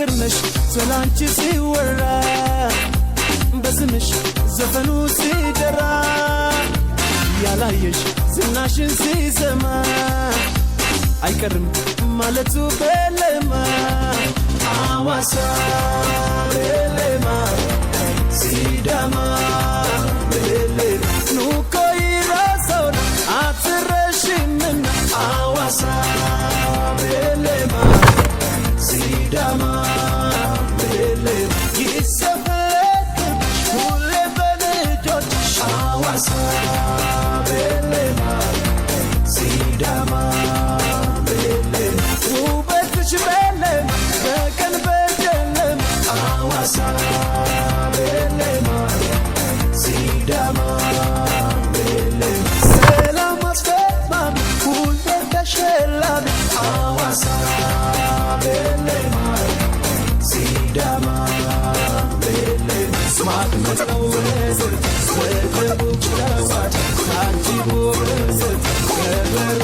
ፍቅር ነሽ ስላንቺ ሲወራ፣ በስምሽ ዘፈኑ ሲደራ፣ ያላየሽ ዝናሽን ሲሰማ አይቀርም ማለቱ ቤሌማ። አዋሳ ቤሌማ፣ ሲዳማ ቤሌማ፣ ኑኮ ይራሰውና አትረሽምና። አዋሳ ቤሌማ፣ ሲዳማ ቤሌማ፣ ይሰፈለክብሽ ሁሌ በልጆችሽ። አዋሳ ቤሌማ፣ ሲዳማ ቤሌማ፣ ውበትሽ ቤሌማ በቀን በጨለማ። አዋሳ ቤሌማ፣ ሲዳማ ቤሌማ፣ ሰላም አስደማሚ፣ ሁሌ ተሸላሚ። አዋሳ ቤሌማ፣ ሲዳማ ቤሌማ፣ ማነው ወደቡብ ታጅቦ ከበሮ።